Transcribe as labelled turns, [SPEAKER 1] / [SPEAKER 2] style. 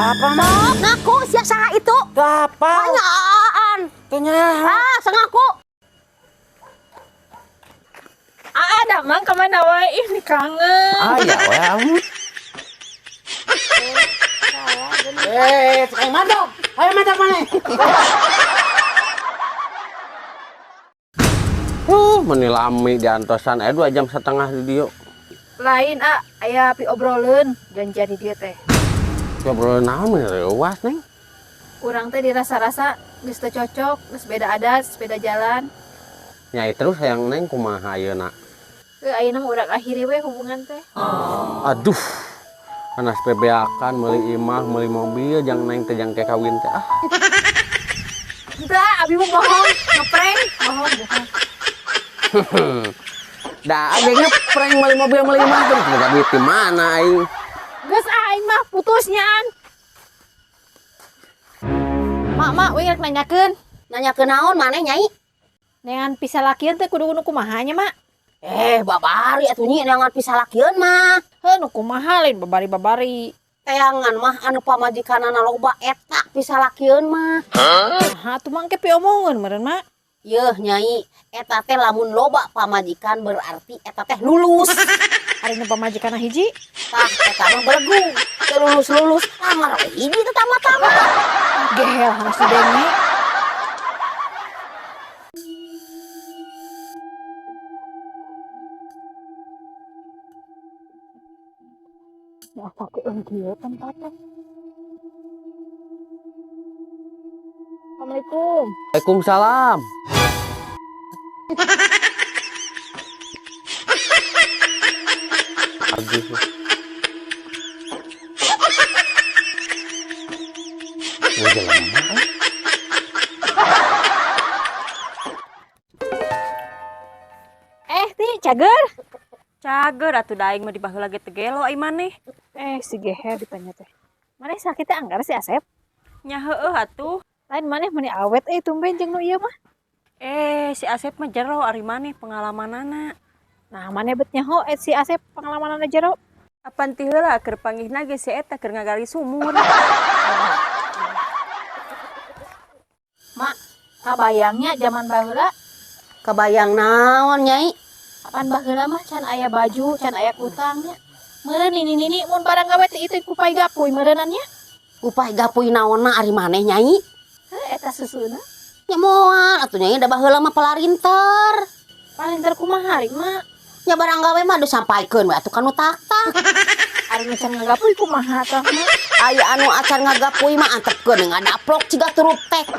[SPEAKER 1] Apa mah?
[SPEAKER 2] Sok ngaku sia saha itu?
[SPEAKER 1] Teu apa?
[SPEAKER 2] Anyaan.
[SPEAKER 1] Teu nyaho.
[SPEAKER 2] Ah, sengaku.
[SPEAKER 3] Aa, damang kemana wae? Ih, nih kangen.
[SPEAKER 1] Aya we amu. Eh, cek mandok. Ayo mandok maneh. Meni lami diantosan 2,5 jam di dieu.
[SPEAKER 3] Lain, ah, aya pi obroleun janjian di dieu teh.
[SPEAKER 1] Obrolan naon meni reuas, Neng?
[SPEAKER 3] Urang teh dirasa-rasa geus teu cocok, geus beda adat, geus beda jalan.
[SPEAKER 1] Nyai terus hayang Neng kumaha ayeuna?
[SPEAKER 3] Heuh, ayeuna mah urang akhiri we hubungan teh.
[SPEAKER 1] Aduh. Panas bebeakan meuli imah, meuli mobil, jang Neng teh jang ke kawin teh ah.
[SPEAKER 3] Henteu, ah, abi mah bohong, ngeprank, bohong, bohong.
[SPEAKER 1] Da age ngeprank meuli mobil meuli imah teh boga duit di mana aing?
[SPEAKER 3] Geus ah aing mah putus nyaan. Mak, mak, we rek nanyakeun.
[SPEAKER 2] Nanyakeun naon maneh Nyai?
[SPEAKER 3] Neangan pisalakieun teh kudu nu kumaha nya, Mak?
[SPEAKER 2] Babari atuh nyi neangan pisalakieun mah.
[SPEAKER 3] Heuh, nu kumaha lain babari-babari.
[SPEAKER 2] Teangan mah anu pamajikanana loba eta pisalakieun mah.
[SPEAKER 3] Hah, atuh mah engke piomongeun meureun, Mak.
[SPEAKER 2] Yeuh Nyai, eta teh lamun loba pamajikan berarti eta teh lulus.
[SPEAKER 3] Ari nu pamajikanna hiji?
[SPEAKER 2] Tah, eta mah belegu. Teu lulus-lulus, lamar we hiji teh tama-tama.
[SPEAKER 3] Gehel harus didenge. Apa keun kieu tempatnya? Assalamualaikum.
[SPEAKER 1] Waalaikumsalam. Aduh. Mau jalan mana?
[SPEAKER 3] Ti, cager?
[SPEAKER 4] Cager atuh da aing mah di baheula ge teu gelo ai maneh.
[SPEAKER 3] Si geher ditanya teh. Maneh sakit teh anggar si Asep?
[SPEAKER 4] Nya heueuh atuh.
[SPEAKER 3] Lain maneh meni awet tumben jeung nu ieu mah.
[SPEAKER 4] Si Asep mah jero ari maneh pengalamanana.
[SPEAKER 3] Nah, maneh bet nyaho si Asep pengalamanana jero?
[SPEAKER 4] Apan ti heula keur panggihna ge si eta keur ngagali sumur.
[SPEAKER 3] Mak, kabayangnya zaman baheula?
[SPEAKER 2] Kabayang naon, Nyai?
[SPEAKER 3] Apan baheula mah can aya baju, can aya kutangnya. Meureun nini-nini mun barang gawe teh itu kupai gapuy meureunannya.
[SPEAKER 2] Kupai gapuy naonna ari maneh, Nyai?
[SPEAKER 3] Heuh, eta susuna.
[SPEAKER 2] Nya moal atuh Nyai da baheula mah palarinter.
[SPEAKER 3] Palinter kumaha ari, Mak?
[SPEAKER 2] Nya barang gawe mah disampaikeun we atuh ka nu tak-tak.
[SPEAKER 3] Ari nu can ngagapuy kumaha tah, Mak?
[SPEAKER 2] Aya anu acan ngagapuy mah antepkeun ngadaplok ciga turut teko.